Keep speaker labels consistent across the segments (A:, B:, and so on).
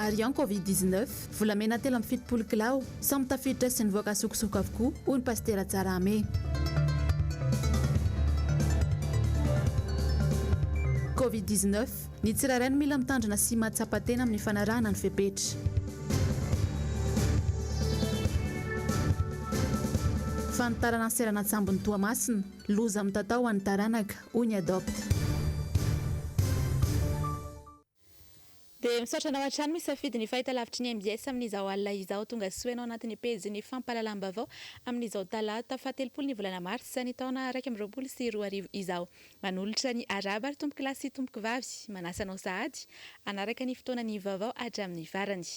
A: Variant Covid 19, volamena 73 kilao, samy tafiditra sy nivoaka sokosoko avokoa, hoy ny Pasitera Tsarahame. Covid 19, ny tsirairay no mila mitandrina sy mahatsapa tena amin'ny fanarahana ny fepetra. Fanitarana ny seranan-tsambon'i Toamasina, loza mitatao ho an'ny taranaka, hoy ny Adopt.
B: Dia misaotra anao hatrany misafidy ny fahitalavitry ny mbs amin'izao alina izao. Tonga soa ianao anatin'ny pejin'ny fampahalalam-baovao amin'izao talata fahatelopolo ny volana marsa ny taona 2021 izao. Manolotra ny arahaba ry tompokolahy sy tompokovavy, manasa anao sahady hanaraka ny fotoanan'ny vaovao hatramin'ny farany.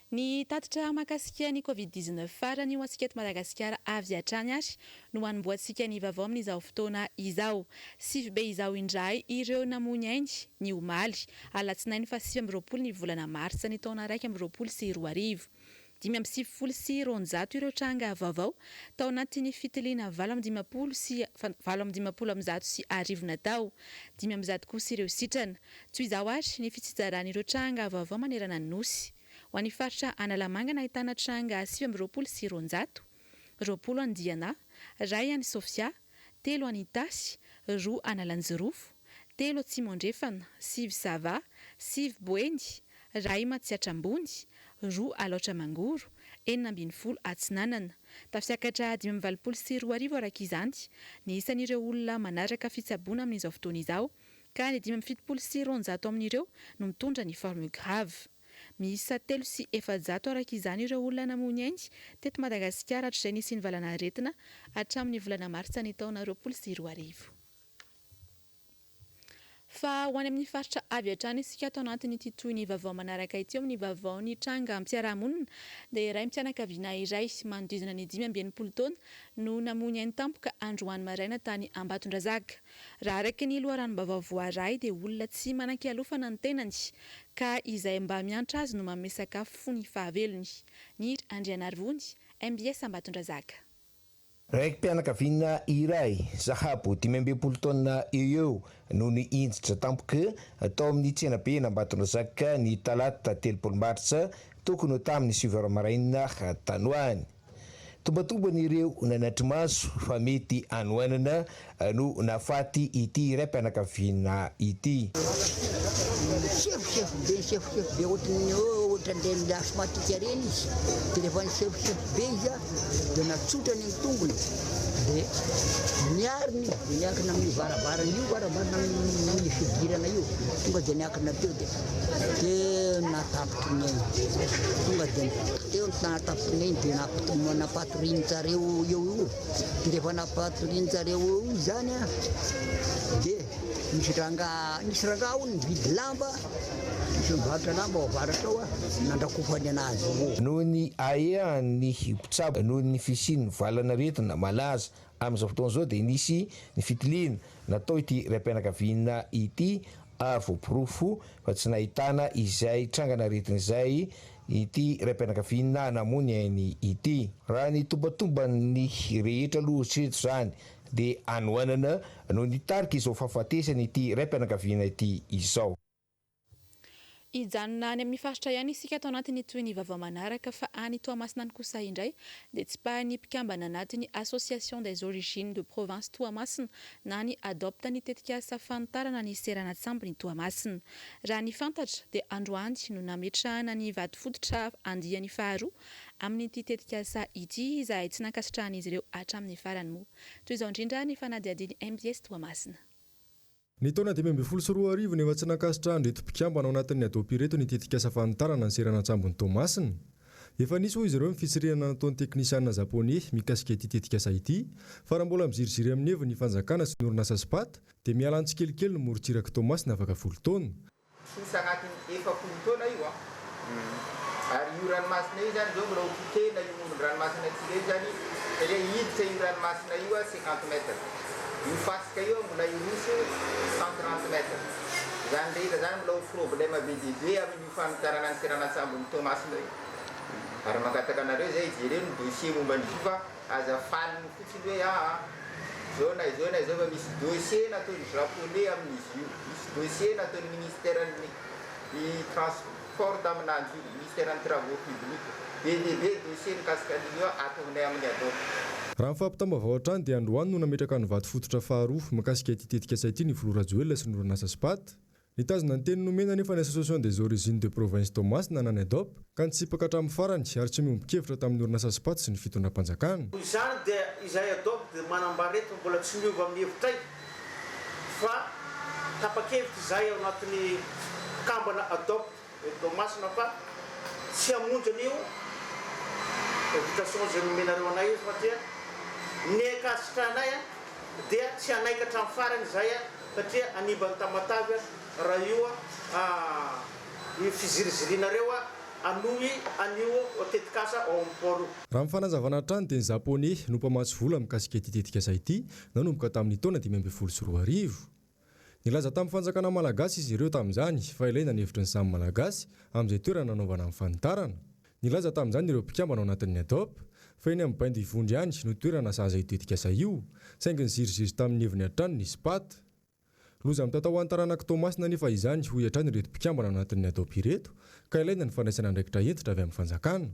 B: Ny tatitra mahakasika ny Covid 19 farany ho antsika eto Madagasikara avy hatrany ary no hanombohantsika ny vaovao amin'izao fotoana izao. Sivy be izao indray ireo namoy ny ainy ny omaly, alatsinainy faha 29 ny volana martsa ny taona 2021. 295 ireo tranga vaovao tao anatin'ny fitiliana 58 sy 1158 natao. 105 kosa ireo sitrana. Toy izao ary ny fitsinjaran'ireo tranga vaovao manerana ny Nosy. Ho an'ny faritra Analamanga nahitana tranga 229, 20 any Diana, iray any Sofia, telo any Itasy, roa Analanjirofo, telo Atsimo Andrefana, sivy Sava, sivy Boeny, iray Matsiatra Ambony, roa Alaotra Mangoro, 16 Atsinanana. Tafiakatra 2085 araka izany ny isan'ireo olona manaraka fitsaboana amin'izao fotoana izao ka ny 275 amin'ireo no mitondra ny forme grave. Miisa 403 araka izany ireo olona namoy ny ainy teto Madagasikara hatrizay nisian'ny valanaretina hatramin'ny volana martsa ny taona 2020. Fa ho any amin'ny faritra avy hatrany isika ato anatin'ity tohin'ny vaovao manaraka ity eo amin'ny vaovao nitranga am-piarahamonina dia raim-pianakaviana iray manodidina ny 65 taona no namoy ny ainy tampoka androany maraina tany Ambatondrazaka. Raha araka ny loharanom-baovao voaray dia olona tsy manan-kialofana ny tenany ka izay mba miantra azy no manome sakafo fony fahavelony. Niry Andrianarivony, mbs Ambatondrazaka.
C: Raiki-pianakaviana iray, sahabo 65 taona eo eo no nihinjitra tampoka tao amin'ny tsenaben'Ambatondrazaka ny talata 30 martsa tokony ho tamin'ny sivy ora maraina tany ho any. Tombantombana ireo nanatri-maso fa mety hanoanana no nahafaty ity raim-pianakaviana ity.
D: Nisefosefo be, nisefosefo be ohatran'ny hoe ohatran'ireny asthmatique ireny izy. Dia rehefa nisefosefo be izy dia natsotrany ny tongony dia niarina izy dia niankina amin'ny varavarana io varavarana amin'ny fidirana io. Tonga dia niankina teo dia dia natapitry ny ainy. Tonga dia teo ny natapitry ny ainy dia nampatorian-jareo eo io. Dia rehefa nampatorian-jareo eo io izany an, dia nisy rangahy, nisy rangahy hono nividy lamba, nisy mivarotra lamba ao avaratra ao an, nandrakofany anazy io.
C: Noho ny ahiahin'ny mpitsabo noho ny fisian'ny valanaretina malaza amin'izao fotoana izao dia nisy ny fitiliana natao ity raim-pianakaviana ity ary voaporofo fa tsy nahitana izay trangan'aretina izay ity raim-pianakaviana namoy ny ainy ity. Raha ny tombantomban'ny rehetra aloha hatreto izany dia hanoanana no nitarika izao fahafatesana ity raim-pianakaviana ity izao.
B: Hijanona any amin'ny faritra ihany isika ato anatin'ny tohin'ny vaovao manaraka fa any Toamasina any kosa indray dia tsipahin'ny mpikambana anatin'ny Association des Origines de Province Toamasina na ny Adopt ny tetikasa fanitarana ny seranan-tsambon'i Toamasina. Raha ny fantatra dia androany no nametrahana ny vatofototra andiany faharoa amin'ity tetikasa ity izay tsy nankasitrahan'izy ireo hatramin'ny farany moa. Toy izao indrindra ny fanadihadian'ny mbs Toamasina.
E: Ny taona 2015 no efa tsy nankasitrahan'ireto mpikambana ao anatin'ny Adopi ireto ny tetikasa fanitarana ny seranan-tsambon'i Toamasina. Efa nisy hoy izy ireo ny fitsirihana nataon'ny teknisianina Japoney mikasika ity tetikasa ity, fa raha mbola miziriziry amin'ny heviny ny fanjakana sy ny orinasa Spat dia miala any tsikelikely ny morontsirak'i Toamasina afaka folo taona.
F: Trosa agnatin'ny 40 taona io an! Ary io ranomasina io zany zao mbola ho potehina io moron-dranomasina antsika io zany satria hiditra io ranomasina io an 50 mètres. Io fasika io an mbola hiroso 130 mètres. Izany rehetra zany mbola ho problème be dia be amin'io fanitarana ny seranan-tsambon'i Toamasina io. Ary mangataka anareo zay jereo ny dossier momba an'izy io fa aza faly fotsiny hoe aa izao na izao na izao fa misy dossier nataon'ny japonais amin'izy io, misy dossier nataon'ny ministère-n'ny trans. forte aminanjy io, ministère ny travaux publics, be dia be dossier mikasika an'io ato aminay amin'ny ADOP.
E: Raha ny fampitam-baovao hatrany dia androany no nametraka ny vato fototra faharoa mikasika ity tetikasa ity ny filoha Rajoelina sy ny orinasa Spat. Nitazona ny teny nomena anefa ny Association des origines de province Toamasina na ny ADOP ka nitsipaka hatramin'ny farany ary tsy miombon-kevitra tamin'ny orinasa Spat sy ny fitondram-panjakana.
G: Noho izany dia izahay ADOP dia manambara eto fa mbola tsy miova amin'ny hevitray fa tapa-kevitra izahay ao anatin'ny mpikambana ADOP eto Toamasina fa tsy hamonjy an'io invitation izay nomenareo anay io satria ny ankasitrahanay dia tsy hanaiky hatramin'ny farany izahay satria hanimba an'i Tamatave raha io io fizirizirianareo hanohy an'io tetikasa ao amin'ny port io.
E: Raha ny fanazavana hatrany dia ny Japoney no mpamatsy vola mikasika ity tetikasa ity nanomboka tamin'ny taona 2015. Nilaza tamin'ny fanjakana malagasy izy ireo tamin'izany fa ilaina ny hevitry ny samy Malagasy amin'izay toerana nanaovana ny fanitarana. Nilaza tamin'izany ireo mpikambana ao anatin'ny Adop fa eny amin'ny Bain d'Ivondro ihany no toerana sahaza io tetikasa io, saingy niziriziry tamin'ny heviny hatrany ny Spat. Loza mitatao ho an'ny taranak'i Toamasina anefa izany, hoy hatrany ireto mpikambana ao anatin'ny Adop ireto, ka ilaina ny fandraisana andraikitra hentitra avy amin'ny fanjakana.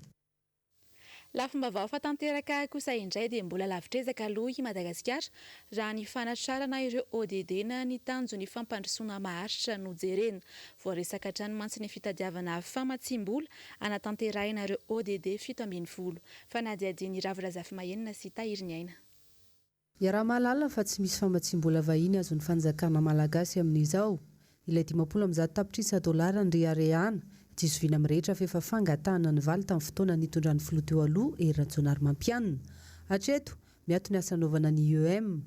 B: Lafim-baovao fa tanteraka kosa indray dia mbola lavitr'ezaka aloha i Madagasikara raha ny fanatrarana ireo ODD na ny tanjon'ny fampandrosoana maharitra no jerena. Voaresaka hatrany mantsy ny fitadiavana famatsiam-bola hanatanterahina ireo ODD 17. Fanadihadian'i Ravo Razafimahenina sy Tahiriniaina.
H: Iaraha-mahalala fa tsy misy famatsiam-bola vahiny azon'ny fanjakana malagasy amin'izao. Ilay 150 tapitrisa dolara nireharehana, tsy zoviana amin'ny rehetra fa efa fangatahana nivaly tamin'ny fotoana nitondran'ny filoha teo aloha Hery Rajaonarimampianina. Hatreto, miato ny asa anaovana ny IEM.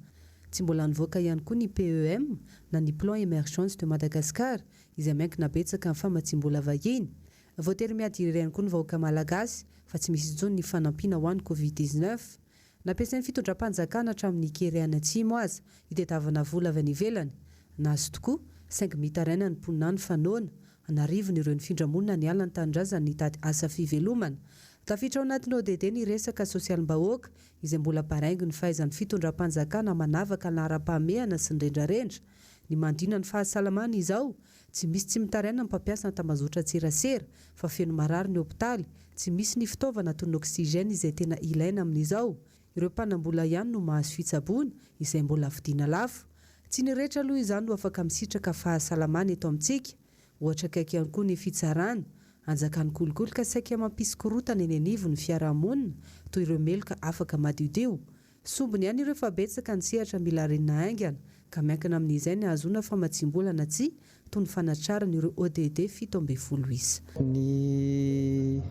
H: Tsy mbola nivoaka ihany koa ny PEM na ny Plan Emergence de Madagascar izay miankina betsaka amin'ny famatsiam-bola vahiny. Voatery miady irery ihany koa ny vahoaka malagasy fa tsy misy intsony ny fanampiana ho an'ny Covid 19. Nampiasain'ny fitondram-panjakana hatramin'ny kere any atsimo aza hitadiavana vola avy any ivelany. Nahazo tokoa, saingy mitaraina ny mponina any fa noana. An'arivony ireo nifindra monina niala ny tanindrazany nitady asa fivelomana. Tafiditra ao anatin'ny ODD ny resaka sosialim-bahoaka, izay mbola baraingo ny fahaizan'ny fitondram-panjakana manavaka ny laharam-pahamehana sy ny rendrarendra. Ny manodidina ny fahasalamana izao, tsy misy tsy mitaraina ny mpampiasa ny tambazotran-tserasera fa feno marary ny hopitaly, tsy misy ny fitaovana toy ny oxygène izay tena ilaina amin'izao. Ireo mpanam-bola ihany no mahazo fitsaboana izay mbola vidiana lafo. Tsy ny rehetra aloha izany no afaka misitraka fahasalamana eto amintsika. Ohatra akaiky ihany koa ny fitsarana. Anjakan'ny kolikoly ka saika mampisy korontana eny anivon'ny fiarahamonina toy ireo meloka afaka madiodio. Sombiny ihany ireo fa betsaka ny sehatra mila harenina haingana ka miankina amin'izay ny hahazoana famatsiam-bola na tsia toy ny fanatrarana ireo ODD 17 isa.
I: Ny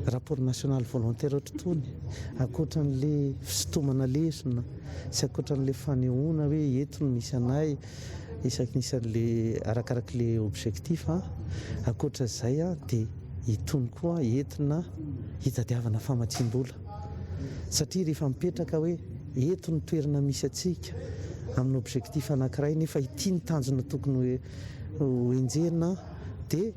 I: rapport national volontaire ohatr'itony, ankoatran'le fisintomana lesona sy ankoatran'le fanehoana hoe eto no misy anay isaky ny isan'le arakarak'le objectif an, ankoatra izay an dia itony koa entina hitadiavana famatsiam-bola satria rehefa mipetraka hoe eto ny toerana misy antsika amin'ny objectif anankiray nefa ity ny tanjona tokony ho enjehina dia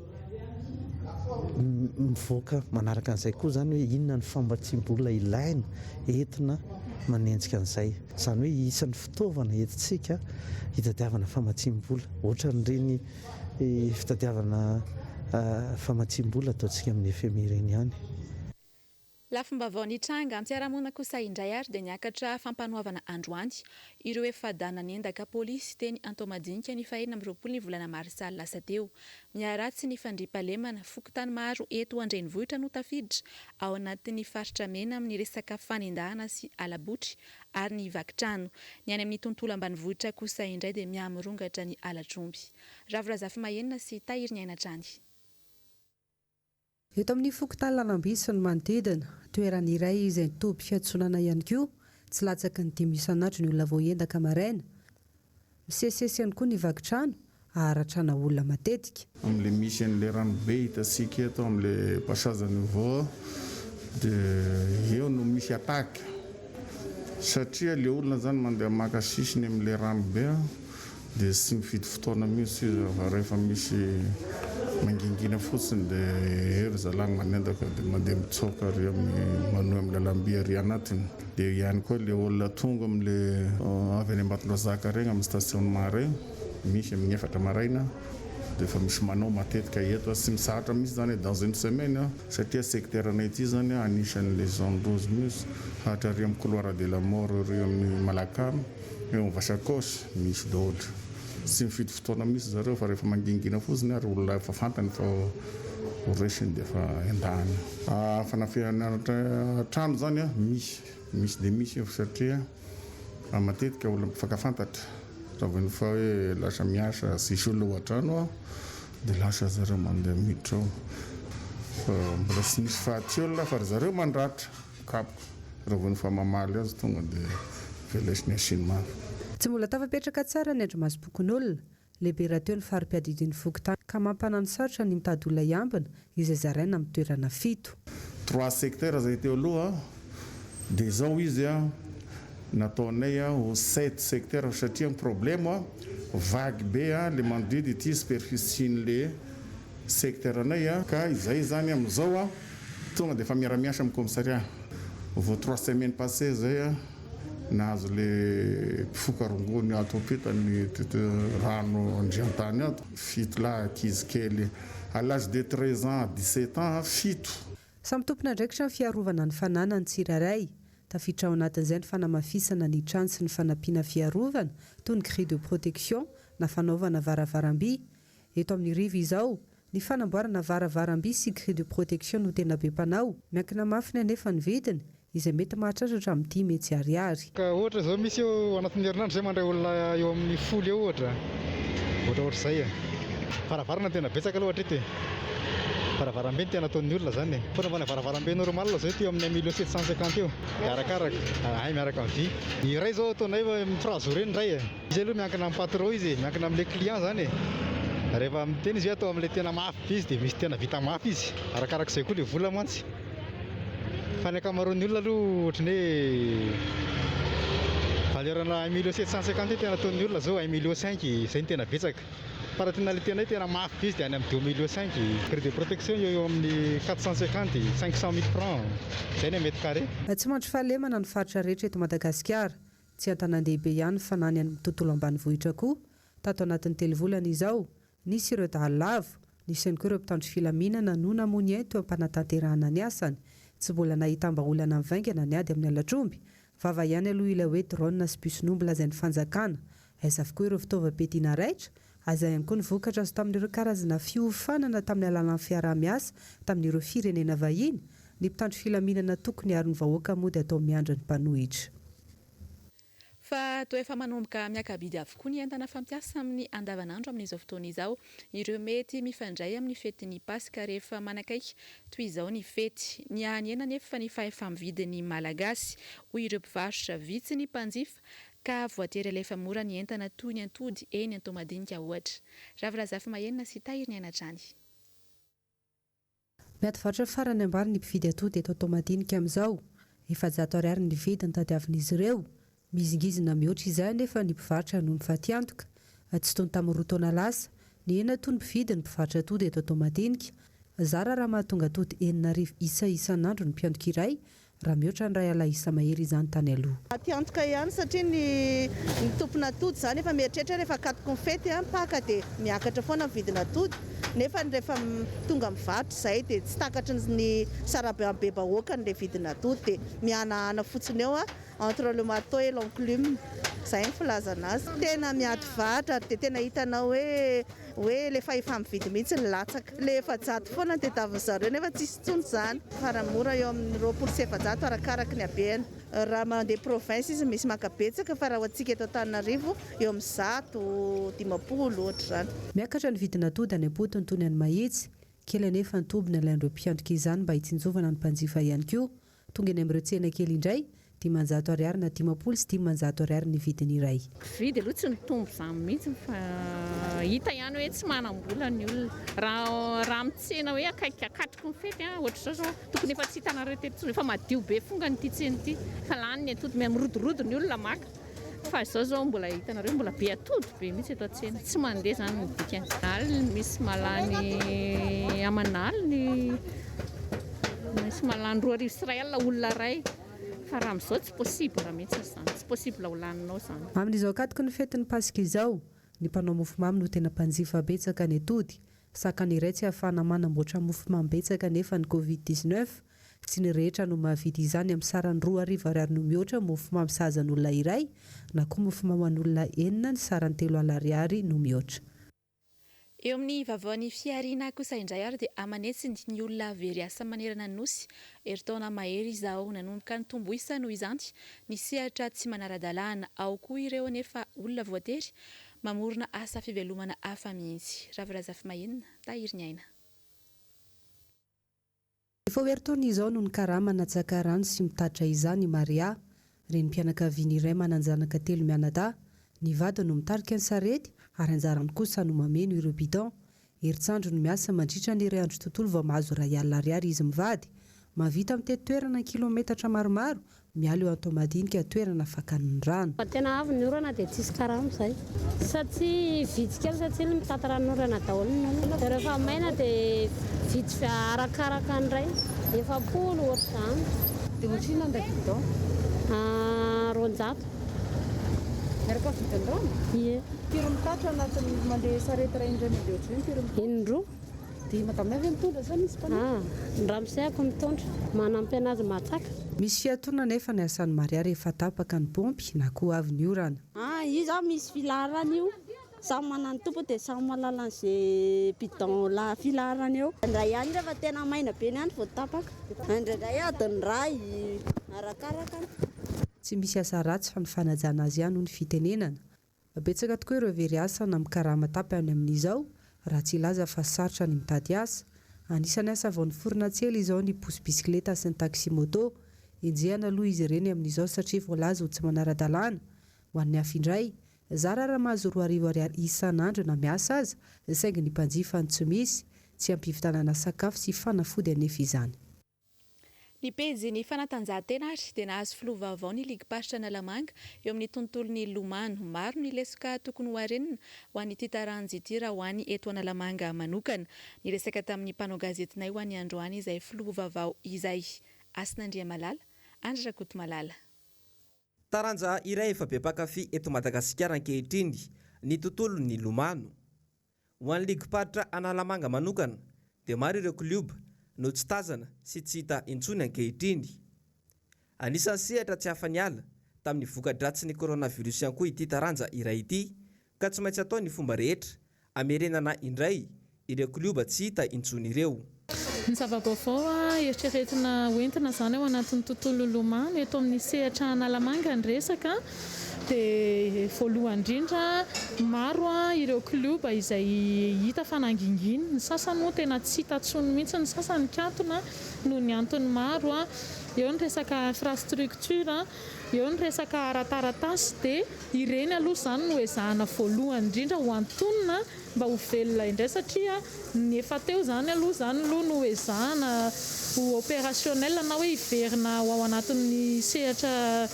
I: mivoaka manaraka an'izay koa izany hoe inona ny famatsiam-bola ilaina entina manenjika an'izay. Izany hoe isan'ny fitaovana entintsika hitadiavana famatsiam-bola ohatran'ireny fitadiavana famatsiam-bola ataontsika amin'ny FMI ireny ihany.
B: Lafim-baovao nitranga an-tsiarahamonina kosa indray ary dia niakatra fampanoavana androany ireo efa-dahy nanendaka polisy teny Antohomadinika ny fahenina amby 20 ny volana marsa lasa teo. Miharatsy ny fandriampahalemana, fokontany maro eto an-drenivohitra no tafiditra ao anatin'ny faritra mena amin'ny resaka fanendahana sy hala-botry ary ny vaky trano. Ny any amin'ny tontolo ambanivohitra kosa indray dia mihamirongatra ny halatr'omby. Ravo Razafimahenina sy Tahiriniaina hatrany.
H: Eto amin'ny fokontany Lalamby sy ny manodidina, toerana iray izay toby fiantsonana ihany koa, tsy latsaky ny dimy isan'andro ny olona voaendaka maraina. Misesisesy ihany koa ny vaky trano, aharatrana olona matetika.
J: Amin'ilay misy an'ilay ranobe hitantsika eto amin'ilay passage à niveau dia eo no misy attaque satria ilay olona izany mandeha maka sisiny amin'ilay ranobe Dia tsy mifidy fotoana mihitsy izy fa rehefa misy mangingina fotsiny dia eo ry zalahy manendaka dia mandeha mitsoaka ary amin'ny manohy amin'ny lalamby ary anatiny. Dia eo ihany koa ilay olona tonga amin'ilay avy any Ambatondrazaka regny amin'ny stationnement regny, misy amin'ny efatra maraina. Dia efa misy manao matetika eto, tsy mitsahatra mihitsy izany dans une semaine satria secteur anay ity izany anisan'ilay zone rouge mihitsy hatrary amin'ny couloir de la mort ery amin'ny Malakam, eo amin'ny Vasakos, misy daholo. Tsy mifidy fotoana mihitsy zareo fa rehefa mangingina fotsiny ary olona efa fantany fa ho resiny dia efa endahany. Fanafihana trano izany misy, misy dia misy io satria matetika olona mpifankafantatra raha vao fa hoe lasa miasa tsisy olona ao an-trano aho dia lasa zareo mandeha miditra ao fa mbola tsy nisy faty olona fa ry zareo mandratra, mikapoka raha vao fa mamaly azy tonga dia velesiny asiany mafy.
H: Tsy mbola tafapetraka tsara ny andrimasom-pokonolona, Lehibe rahateo ny fari-piadidian'ny fokontany ka mampanano sarotra ny mitady olona hiambina izay zaraina amin'ny toerana fito.
J: Trois secteurs zay teo aloha dia izao izy nataonay ho sept secteurs satria ny problème vague be le manodidy ity superficie-n'le secteur anay ka izay izany amin'izao Tonga dia efa miara-miasa amin'ny commissariat. Vao trois semaines passées zay aho nahazo le mpifoka rongony ato ampitan'ny rano Andriantany ato. Fito lahy ankizy kely à l'âge de 13 ans à 17 ans fito.
H: Samy tompon'andraikitra ny fiarovana ny fananany tsirairay. Tafiditra ao anatin'izay ny fanamafisana ny trano sy ny fanampiana fiarovana toy ny grille de protection na fanaovana varavaram-by. Eto amin'ny Rivo izao, Ny fanamboarana varavaram-by sy grille de protection no tena be mpanao. Miankina mafy ny anefa ny vidiny, izay mety mahatratra hatramin'ny 500 ariary.
K: Ka ohatra zao misy eo anatin'ny herinandro zay mandray olona eo amin'ny folo eo ohatra, ohatra ohatr'izay e. Varavarana no tena betsaka aloha hatreto e. Varavarambe no tena ataon'ny olona zany e. Fanaovana varavarambe normal zao ety amin'ny un million sept cent cinquante eo, arakaraka, hay miaraka amin'ny vy. Ny iray zao ataonay trois jours eo ny iray e. Izy aloha miankina amin'ny patron izy e, miankina amin'ilay client zany e. Rehefa miteny izy hoe atao amin'ilay tena mafy be izy dia misy tena vita mafy izy. Arakarak'izay koa ilay vola mantsy. Fa ny ankamaroan'ny olona aloha ohatran'ny hoe valeur-na un million sept cent cinquante io tena ataon'ny olona zao, un million cinq, izay no tena betsaka. Fa raha tena ilay tena hoe tena mafy be izy dia any amin'ny deux millions cinq. Grille de protection eo eo amin'ny quatre cent cinquante, cinq cent mille francs, izay ny un mètre carré.
H: Tsy mandry fahalemana ny faritra rehetra eto Madagasikara. Tsy an-tanàn-dehibe ihany fa na ny any amin'ny tontolo ambanivohitra koa. Tato anatin'ny telo volana izao, nisy ireo dahalo lavo, nisy ihany koa ireo mpitandro filaminana no namoy ny ainy teo am-panatanterahana ny asany. Tsy mbola nahitam-bahaolana mivaingana ny ady amin'ny halatr'omby. Vava ihany aloha ilay hoe drone sy bus-n'omby lazain'ny fanjakana. Aiza avokoa ireo fitaovam-piadiana raitra? Aiza ihany koa ny vokatra azo tamin'ireo karazana fiofanana tamin'ny alalan'ny fiaraha-miasa tamin'ireo firenena vahiny? Ny mpitandro filaminana tokony hiaro ny vahoaka mody atao miandry ny mpanohitra.
B: Fa toa efa manomboka miaka-bidy avokoa ny entana fampiasa amin'ny andavanandro amin'izao fotoana izao. Ireo mety mifandray amin'ny fetin'ny Paska rehefa manakaiky toy izao ny fety. Niha-nihena anefa ny fahefa-mividin'ny Malagasy, hoy ireo mpivarotra. Vitsy ny mpanjifa ka voatery alefa mora ny entana toy ny atody eny Antohomadinika ohatra. Ravo Razafimahenina sy Tahiry Ny Aina hatrany.
H: Miady varotra farany ambany ny mpividy atody eto Antohomadinika amin'izao. 400 ariary ny vidiny tadiavin'izy ireo. Mihizingizina mihoatra izay anefa ny mpivarotra noho ny fatiantoka. Tsy toy ny tamin'ny roa taona lasa, nihena toy ny mpividy ny mpivarotra atody eto Antohomadinika. Zara raha mahatonga atody 6000 isa isan'andro ny mpiantoka iray raha mihoatra ny iray alahisa mahery izany tany aloha.
L: Aty antoka ihany satria ny ny tompon'atody izany efa mieritreritra rehefa akatoky ny fety an, paka dia miakatra foana ny vidin'atody nefa ny rehefa tonga mivarotra izay dia tsy takatry ny sarabambebahoakany ilay vidin'atody dia mihanahana fotsiny eo an, entre le marteau et l'enclume izay ny filazana azy. Tena miady varotra ary dia tena hitanao hoe Hoe le fahefa-mividy mihitsy no latsaka. Le 400 foana no tediavin zareo nefa tsisy intsony izany. Farany mora eo amin'ny 420 arakaraky ny habehany. Raha mandeha province izy misy maka betsaka fa raha ho antsika eto Antananarivo eo amin'ny 150 ohatr'izany.
H: Miakatra ny vidin'atody any am-potony toy ny any Mahitsy. Kely anefa ny tombony alain'ireo mpiantoka izany mba hitsinjovana ny mpanjifa ihany koa. Tonga eny amin'ireo tsena kely indray, 500 ariary na 550 ariary ny vidiny iray.
M: Mpividy aloha tsy nitombo izany mihitsy fa hita ihany hoe tsy manam-bola ny olona. Raha raha amin'ny tsena hoe akaiky akatriky ny fety an, ohatr'izao izao tokony efa tsy hitanareo teto intsony, efa madio be fongany ity tsena ity, efa lany ny atody, miha-mirodorodo ny olona maka. Fa izao izao mbola hitanareo mbola be atody be mihitsy eto an-tsena, tsy mandeha izany ny dikany. Aliny misy mahalany aman'aliny, misy mahalany 2100 olona iray, fa raha amin'izao tsy possible mihitsy izany, tsy possible ho laninao izany.
H: Amin'izao ankatoky ny fetin'ny Paska izao, Ny mpanao mofomamy no tena mpanjifa betsaka ny atody. Sakana iray tsy ahafahana manamboatra mofomamy betsaka anefa ny Covid 19. Tsy ny rehetra no mahavidy izany amin'ny sarany 2000 ariary no mihoatra mofomamy sahaza an'olona iray, na koa mofomamy ho an'olona enina ny sarany 30 ariary no mihoatra.
B: Eo amin'ny vaovaon'ny fihariana kosa indray ary dia aman'hetsiny ny olona very asa manerana ny Nosy. Herintaona mahery izao nanomboka nitombo isa noho izany ny sehatra tsy manara-dalàna. Ao koa ireo anefa olona voatery mamorona asa fivelomana hafa mihitsy. Ravo Razafimahenina, Tahiry ny aina.
H: Efa ho herintaona izao no nikarama natsaka rano sy mitatitra izany i Maria, renim-pianakaviana iray manan-janaka telo mianadahy. Ny vadiny no mitarika ny sarety ary anjarany kosa no mameno ireo bidon. Herin-tsandry no miasa mandritra ny iray andro tontolo vao mahazo 1000 ariary izy mivady. Mahavita mitety toerana an-kilometatra maromaro Miala eo Antohomadinika toerana fakany ny rano.
N: Fa tena avy ny orana dia tsisy karama izay. Satria vitsy kely satria ny mitaty ranonorana daholo ny olona. Dia rehefa maina dia vitsy arakaraka ny iray. 40 ohatr'izany.
O: Dia ohatrinona ny iray bidon?
N: 200.
O: Miaraka amin'ny vidin'ny rano?
N: Ie.
O: Firy mitatitra anatin'ny mandeha sarety iray indray mandeha ohatr'izay ny firy mitatitra?
N: Indroa.
O: Dia madame ve mitondra sa misy mpanampy?
N: Ah, ny ramoseko mitondra, manampy anazy matsaka.
H: Misy fiatoana anefa ny asan'i Maria rehefa tapaka ny paompy na koa avy ny orana.
P: Ah, io zany misy filaharana io, samy manana ny tompony dia samy mahalala an'izay bidon la filaharana eo. Indray ihany rehefa tena maina be ny andro vao tapaka, indraindray adiny iray, arakaraka.
H: Tsy misy asa ratsy fa ny fanajana azy ihany hoy ny fitenenana. Betsaka tokoa ireo very asa na mikarama tapany amin'izao, raha tsy hilaza fa sarotra ny mitady asa. Anisan'ny asa vao niforona tsy ela izao ny posy bisikileta sy ny taxi-moto. Enjehana aloha izy ireny amin'izao satria voalaza ho tsy manara-dalàna. Ho an'ny hafa indray, zara raha mahazo 2000 ariary isan'andro na miasa aza, saingy ny mpanjifa no tsy misy. Tsy ampivitanana sakafo sy fanafody anefa izany.
B: Ny pejin'ny fanatanjahantena ary dia nahazo filoha vaovao ny ligim-paritra Analamanga eo amin'ny tontolon'ny lomano. Maro ny lesoka tokony ho harenina ho an'ity taranja ity raha ho any eto Analamanga manokana. Niresaka tamin'ny mpanao gazetinay ho an'ny androany izay filoha vaovao izay. Hasina Andriamalala, Andry Rakotomalala.
Q: Taranja iray efa be mpankafy eto Madagasikara ankehitriny ny tontolon'ny lomano. Ho an'ny ligim-paritra Analamanga manokana dia maro ireo klioba no tsy tazana sy tsy hita intsony ankehitriny. Anisan'ny sehatra tsy afa-niala tamin'ny voka-dratsin'ny coronavirus ihany koa ity taranja iray ity ka tsy maintsy atao ny fomba rehetra hamerenana indray ireo klioba tsy hita intsony ireo.
R: Ny zava-baovao eritreretina hoentina izany ao anatin'ny tontolo lomano eto amin'ny sehatra Analamanga ny resaka dia voalohany indrindra maro ireo klioba izay hita fa nangingina, ny sasany moa tena tsy hita intsony mihitsy, ny sasany nikatona noho ny antony maro, eo ny resaka infrastructure, eo ny resaka ara-taratasy dia ireny aloha izany no ezahana voalohany indrindra ho antonona mba ho velona indray satria ny efa teo izany aloha izany aloha no ezahana ho opérationnel na hoe hiverina ho ao anatin'ny sehatra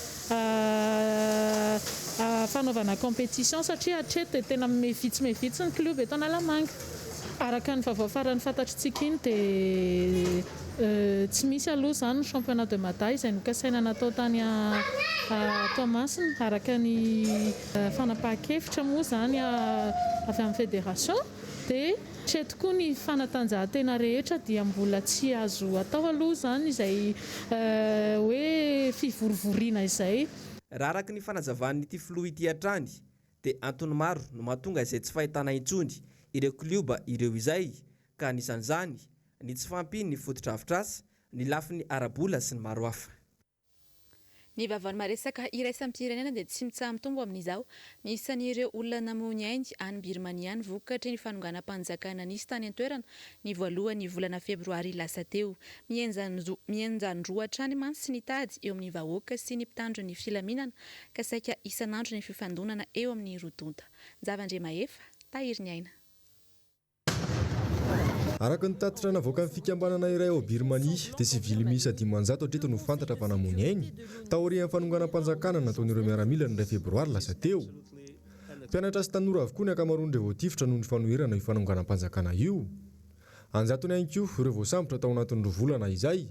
R: fanaovana compétition satria hatreto dia tena miha-vitsy miha-vitsy ny club eto Analamanga. Araka ny vaovao farany fantatritsika iny dia tsy misy aloha izany ny championnat de Mada izay nokasaina natao tany Toamasina araka ny Fanapahan-kevitra moa izany avy amin'ny federation dia hatreto koa ny fanatanjahantena rehetra dia mbola tsy azo atao aloha izany izay hoe fivorivoriana izay.
Q: Raha araka ny fanazavan'ity filoha ity hatrany dia antony maro no mahatonga izay tsy fahitana intsony ireo klioba ireo izay ka anisan'izany ny tsy fahampian'ny fotodrafitrasa, ny lafiny ara-bola sy ny maro hafa.
B: Ny vaovaon'ny maresaka iraisam-pirenena dia tsy mitsaha-mitombo amin'izao ny isan'ireo olona namoy ny ainy any Birmania any vokatry ny fanonganam-panjakana nisy tany an-toerana ny voalohan'ny volana febroary lasa teo. Mihenjan-droa hatrany mantsy ny tady eo amin'ny vahoaka sy ny mpitandro ny filaminana ka saika isan'andro ny fifandonana eo amin'ny roa tonta. Njava Andriamahefa, Tahiry ny aina.
E: Araka ny tatitra navoakan'ny fikambanana iray ao Birmania, dia sivily miisa 500 hatreto no fantatra fa namoy ny ainy, taorian'ny fanonganam-panjakana nataon'ireo miaramila ny iray febroary lasa teo. Mpianatra sy tanora avokoa ny ankamaroan'ireo voatifitra noho ny fanoherana io fanonganam-panjakana io. An-jatony ihany koa ireo voasambotra tao anatin'ny roa volana izay.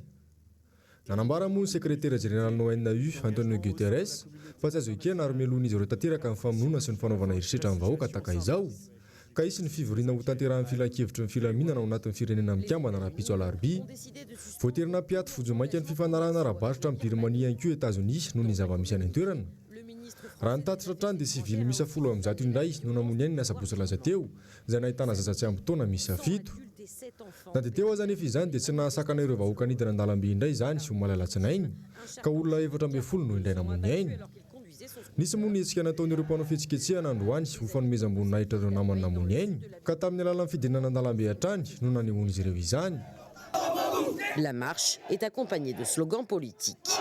E: Nanambara moa ny sekretera jeneralin'ny ONU, Antonio Guterres, fa tsy azo ekena ary melohin'izy ireo tanteraka ny famonoana sy ny fanaovana herisetra amin'ny vahoaka tahaka izao. Ka hisy ny fivoriana hotanterahin'ny Filankevitry ny Filaminana ao anatin'ny Firenena Mikambana rahampitso alarobia. Voatery nampiato vonjimaika ny fifanarahana ara-barotra amin'i Birmanie ihany koa Etazonia noho ny zava-misy any an-toerana. Raha ny tatitra hatrany dia sivily miisa 310 indray no namoy ny ainy ny asabotsy lasa teo, izay nahitana zaza tsy ampy taona miisa fito. Na dia teo aza anefa izany dia tsy nahasakana ireo vahoaka nidina an-dalambe indray izany omaly alatsinainy, ka olona 14 no indray namoy ny ainy. Nisy moa ny hetsika nataon'ireo mpanao fihetsiketsehana androany ho fanomezam-boninahitra ireo namany namoy ny ainy, ka tamin'ny alalan'ny fidinana an-dalambe hatrany no nanehoan'izy ireo izany.
S: La marche est accompagnée de slogans politiques.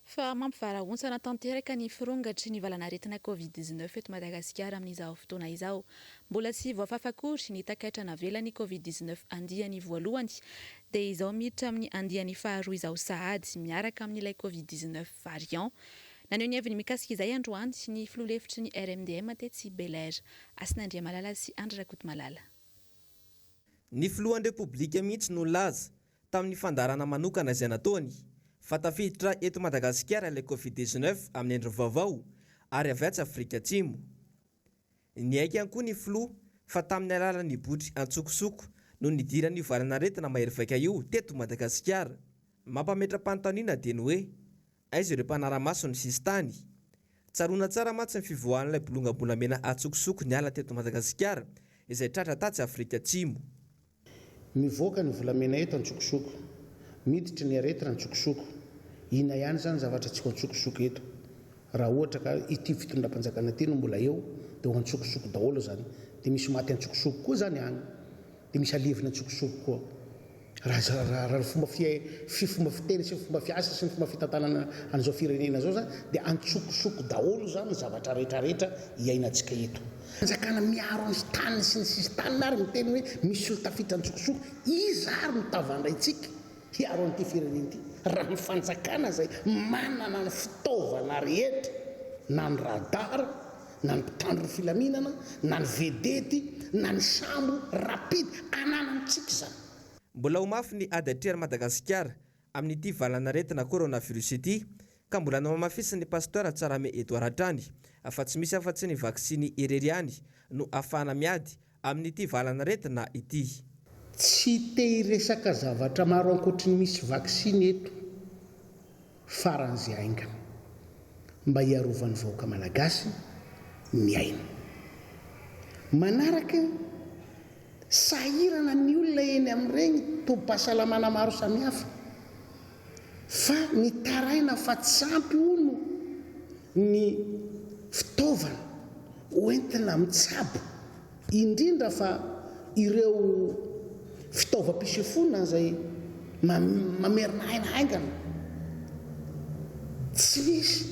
B: Fa mampivarahontsana tanteraka ny firongatry ny valanaretina Covid 19 eto Madagasikara amin'izao fotoana izao. Mbola tsy voafafa akory ny takaitra navelan'ny Covid 19 andiany voalohany dia izao miditra amin'ny andiany faharoa izao sahady miaraka amin'ilay Covid 19 variant. Naneho ny heviny mikasika izay androany ny filoha lefitry ny RMDM tetsy Bel'Air, Hasina Andriamalala sy Andry Rakotomalala.
Q: Ny filohan'ny Repoblika mihitsy no nilaza tamin'ny fandaharana manokana izay nataony fa tafiditra eto Madagasikara ilay Covid 19 amin'ny endriny vaovao ary avy atsy Afrika Atsimo. Niaiky ihany koa ny filoha fa tamin'ny alalan'ny botry antsokosoko no nidiran'io valan'aretina mahery vaika io teto Madagasikara. Mampametra-panontaniana dia ny hoe Aiza ireo mpanara-maso ny sisintany? Tsaroana tsara mantsy ny fivoahan'ilay bolongam-bolamena atsokosoko niala teto Madagasikara izay tratra tatsy Afrika Atsimo.
G: Mivoaka ny volamena eto antsokosoko, miditra ny aretina antsokosoko. Inona ihany izany zavatra tsy ho antsokosoko eto? Raha ohatra ka ity fitondram-panjakana ity no mbola eo dia ho antsokosoko daholo izany. Dia misy maty antsokosoko koa izany any. Dia misy alevina antsokosoko koa. Raha raha ny fomba fi fomba fiteny sy ny fomba fiasa sy ny fomba fitantanana an'izao firenena izao zany dia antsokosoko daholo izany ny zavatra rehetra rehetra iainantsika eto. Fanjakana miaro ny taniny sy ny sisin-taniny ary miteny hoe misy olo tafiditra antsokosoko, iza ary no tavandraintsika hiaro an'ity firenena ity raha ny fanjakana izay manana ny fitaovana rehetra na ny radar na ny mpitandro ny filaminana, na ny vedety, na ny sambo rapide, ananantsika izany.
Q: Mbola ho mafy ny ady atrehan'i Madagasikara amin'ity valanaretina coronavirus ity ka mbola nohamafisin'ny Pasteur Tsarahame Edouard hatrany fa tsy misy afa-tsy ny vaksiny irery ihany no ahafahana miady amin'ity valanaretina ity.
G: Tsy te hiresaka zavatra maro ankoatry ny misy vaksiny eto. faran'izay haingana mba hiarovan'ny vahoaka malagasy ny ainy. Manaraka, sahirana ny olona eny amin'ireny tobim-pahasalamana maro samihafa fa mitaraina fa tsy ampy hono ny fitaovana hoentina mitsabo indrindra fa ireo fitaovam-pisefoana izay mamerina aina haingana. Tsy misy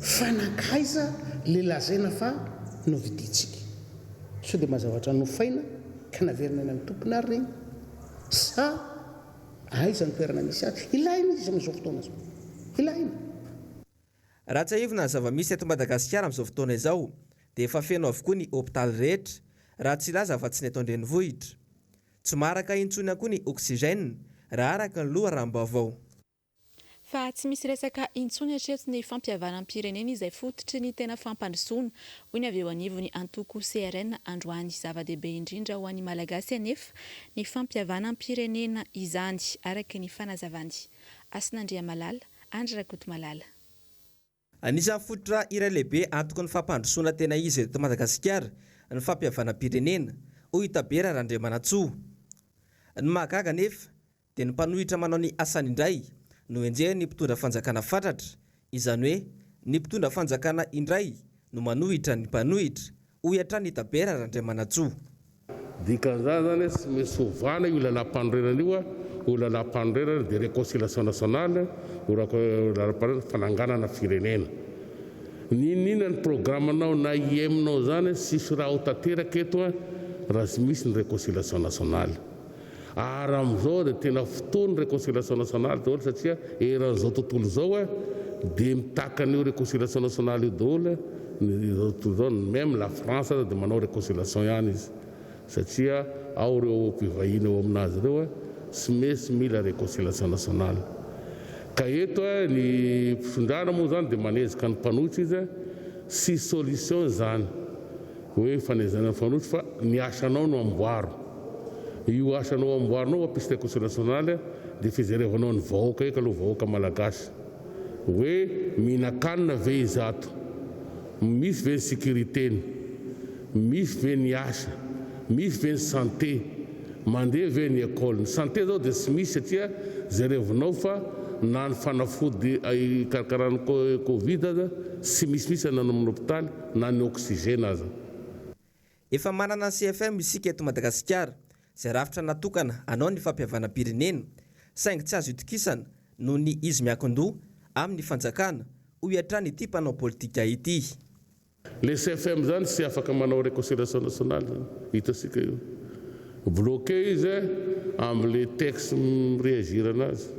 G: fa nankaiza le lazaina fa novidintsika? Sao dia mba zavatra nofaina ka naverina any amin'ny tompony ary ireny? Sa aiza ny toerana misy azy? Ilaina izy amin'izao fotoana izao. Ilaina.
Q: Raha tsiahivina ny zava-misy eto Madagasikara amin'izao fotoana izao dia efa feno avokoa ny hopitaly rehetra, raha tsy hilaza afa-tsy ny eto an-drenivohitra. Tsy maharaka intsony ihany koa ny oxygène, raha araka ny loharanom-baovao.
B: Fa tsy misy resaka intsony hatreto ny fampihavanam-pirenena izay fototry ny tena fampandrosoana, hoy ny avy eo anivon'ny antoko CRN androany. Zava-dehibe indrindra ho an'ny Malagasy anefa ny fampihavanam-pirenena izany, araka ny fanazavan'i Hasina Andriamalala, Andry Rakotomalala.
Q: Anisan'ny fototra iray lehibe antoky ny fampandrosoana tena izy eto Madagasikara ny fampihavanam-pirenena, hoy i Tabera Randriamanantsoa. Ny mahagaga anefa dia ny mpanohitra manao ny asany indray no enjehin'ny mpitondra fanjakana fatratra, izany hoe ny mpitondra fanjakana indray no manohitra ny mpanohitra, hoy hatrany i Tabera Randriamanantsoa.
J: Dikan'izany zany hoe tsy maintsy ovana io lalàmpanorenana io ho lalàmpanorenana de réconciliation nationale, ho lalàmpanorenana fananganana firenena. N'inon'inona ny programme-nao na IEM-nao zany tsisy raha ho tanteraka eto raha tsy misy ny réconciliation nationale. Ary amin'izao dia tena fotoan'ny réconciliation nationale daholo satria eran'izao tontolo izao dia mitaky an'io réconciliation nationale io daholo ny izao tontolo izao, même la France aza dia manao réconciliation ihany izy. satria ao ireo mpivahiny ao aminazy ireo tsy maintsy mila réconciliation nationale. Ka eto ny mpitondrana moa zany dia manezaka ny mpanohitra izy, tsy solution izany hoe fanezana ny mpanohitra fa ny asanao no amboaro. Io asanao amboarinao hampisy réconciliation nationale dia fijerevanao ny vahoaka eky aloha vahoaka malagasy. Hoe mihinan-kanina ve izato? Misy ve ny sécurité-ny? Misy ve ny asa? Misy ve ny santé? Mandeha ve ny école? Ny santé zao dia tsy misy satria jerevinao fa na ny fanafody hikarakarana ny covid aza tsy misy mihitsy any amin'ny hopitaly na ny oxygène aza.
Q: Efa manana ny CFM isika eto Madagasikara, izay rafitra natokana hanao ny fampihavanam-pirenena, saingy tsy azo itokisana noho ny izy miankin-doha amin'ny fanjakana, hoy hatrany ity mpanao politika ity.
J: Le CFM zany tsy afaka manao reconciliation nationale zany, hitasika io. Bloqué izy amle texte mi-reagir anazy.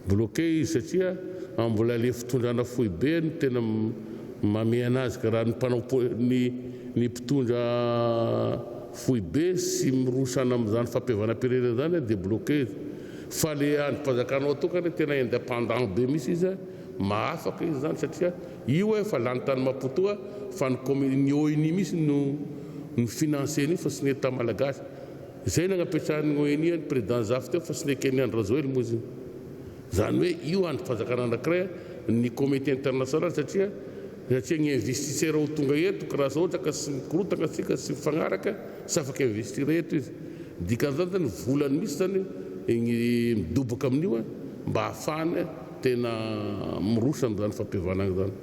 J: Bloqué izy satria mbola le fitondrana foibe no tena mamehy anazy ka raha ny mpanao ny ny mpitondra foibe sy miroso any amin'izany fampihavanam-pirenena izany dia bloqué izy fa le andrim-panjakana ao tokana tena indépendant be mihitsy izy mahafaka izy izany satria io efa lany tany Maputo fa ny commu ny ONU mihitsy no mi-financer an'io fa tsy ny Etat malagasy. Izay nagnapetrahan'ny ONU an'i Président Zafy teo fa tsy neken'i Andry Rajoely moa izy io. Izany hoe io andrim-panjakana anankiray ny comité international satria satria ny investisseur ho tonga eto ka raha ohatra ka tsy mikorotana tsika tsy mifagnaraka tsy afaka investir eto izy. Dikan'izany zany volany mihitsy zany ny midoboka amin'io mba ahafahany tena miroso amin'izany fampihavanana izany.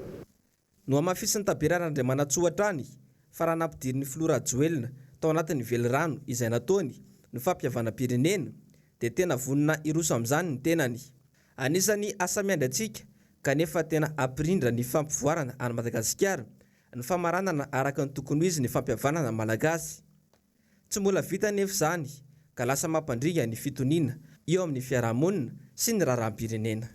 Q: Nohamafisin'i Tabera Randriamanantsoa hatrany fa raha nampidirin'ny filoha Rajoelina tao anatin'ny velirano izay nataony ny fampihavanam-pirenena dia tena vonona hiroso amin'izany ny tenany. Anisan'ny asa miandry antsika kanefa tena hampirindra ny fampivoarana an'i Madagasikara ny famaranana araka ny tokony ho izy ny fampihavanana malagasy. Tsy mbola vita anefa izany ka lasa mampandringa ny fitoniana eo amin'ny fiarahamonina sy ny raharaham-pirenena.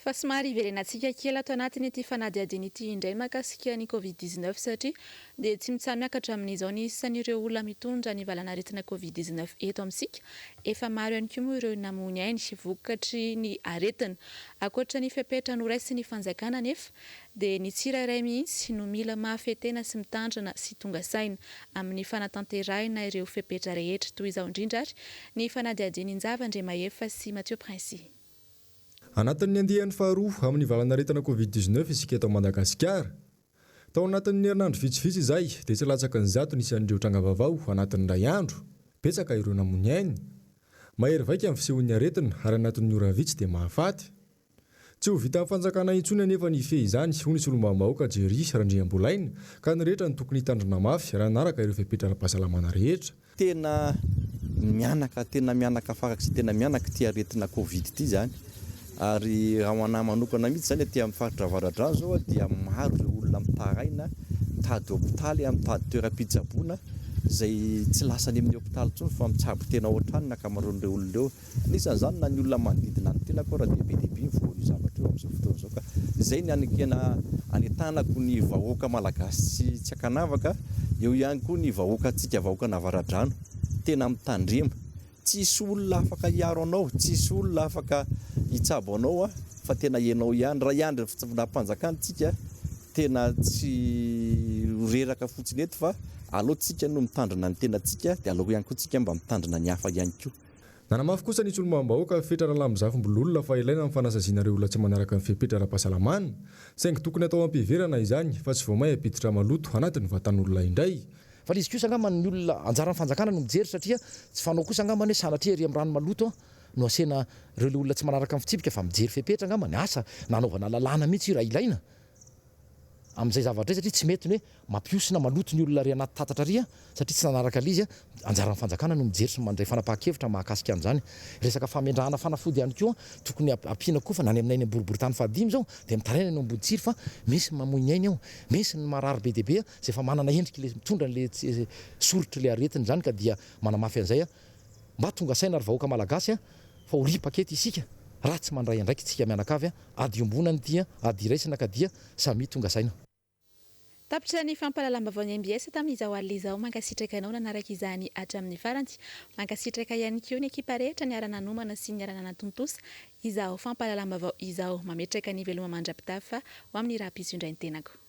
B: Fa somary hiverenantsika kely ato anatin'ity fanadihadiana ity indray mahakasika ny Covid 19 satria dia tsy mitsaha-miakatra amin'izao ny isan'ireo olona mitondra ny valanaretina Covid 19 eto amintsika. Efa maro ihany koa moa ireo namoy ny ainy vokatry ny aretina. Ankoatra ny fepetra noraisin'ny fanjakana anefa dia ny tsirairay mihitsy no mila mahafehy tena sy mitandrina sy tonga saina amin'ny fanatanterahina ireo fepetra rehetra. Toy izao indrindra ary ny fanadihadian'i Njava Andriamahefa sy Mathieu Princi.
E: Anatin'ny andiany faharoa amin'ny valanaretina Covid 19 isika eto Madagasikara. Tao anatin'ny herinandro vitsivitsy izay dia tsy latsaky ny 100 ny isan'ireo tranga vaovao anatin'ny iray andro. Betsaka ireo namoy ny ainy. Mahery vaika ny fisehon'ny aretina ary anatin'ny ora vitsy dia mahafaty. Tsy ho vitan'ny fanjakana intsony anefa ny hifehy izany, hoy ny solombavambahoaka Jerry Randriambolaina, ka ny rehetra no tokony hitandrina mafy raha hanaraka ireo fepetra ara-pahasalamana rehetra.
T: Tena mihanaka, tena mihanaka farak'izay tena mihanaka ity aretina covid ity izany. Ary raha ho an'ahy manokana mihitsy izany aty amin'ny faritra Avaradrano izao dia maro ireo olona mitaraina, mitady hopitaly, mitady toeram-pitsaboana izay tsy lasa any amin'ny hopitaly intsony fa mitsabo tena ao an-trano ny ankamaroan'ireo olona ireo. Anisan'izany na ny olona manodidina ny tenako ara dia be dia be ny voan'io zavatra io amin'izao fotoana izao ka izay ny hanekena hanentanako ny vahoaka malagasy tsy ankanavaka, eo ihany koa ny vahoakantsika vahoakan'Avaradrano, tena mitandrema, tsisy olona afaka hiaro anao, tsisy olona afaka hitsabo anao fa tena ianao ihany, raha hiandry ny fitondram-panjakana tsika tena tsy ho reraka fotsiny eto fa aleo tsika no mitandrina ny tenantsika dia aleo ihany koa tsika mba mitandrina ny hafa ihany koa.
E: Nanamafy kosa ny solombavambahoaka Fetra Ralambozafimbololona fa ilaina ny fanasaziana ireo olona tsy manaraka ny fepetra ara-pahasalamana, saingy tokony atao am-piheverana izany fa tsy vao may hampiditra maloto anatin'ny vatan'olona indray.
U: Fa le izy kosa angamba ny olona, anjaran'ny fanjakana no mijery satria tsy fanao kosa angamba ny hoe sanatria ery amin'ny rano maloto no asiana ireo le olona tsy manaraka ny fitsipika fa mijery fepetra angamba ny asa na anaovana lalàna mihitsy io raha ilaina. amin'izay zavatra izay satria tsy mety ny hoe mampihosina maloto ny olona ary anaty tatatra ary satria tsy nanaraka ilay izy, anjaran'ny fanjakana no mijery sy mandray fanapahan-kevitra mahakasika an'izany. Resaka famendrahana fanafody ihany koa tokony ampiana koa fa na any aminay any am-boriborintany fahadimy izao dia mitaraina ny ao Amboditsiry fa misy ny mamoy ny ainy ao, misy ny marary be dia be izay efa manana endrika ilay mitondra an'ilay soritr'ilay aretina izany ka dia manamafy an'izay aho. Mba tonga saina ry vahoaka malagasy a! Fa ho ripaka eto isika raha tsy mandray andraikitsika mianakavy a! Ady iombonana ity a! Ady iraisana ka dia samia tonga saina.
B: Tapitra ny fampahalalam-baovaon'ny mbs tamin'izao alina izao. Mankasitraka anao nanaraka izany hatramin'ny farany. Mankasitraka ihany koa ny ekipa rehetra niara-nanomana sy niara-nanatontosa izao fampahalalam-baovao izao. Mametraka ny veloma mandra-pitafa ho amin'ny rahampitso indray ny tenako.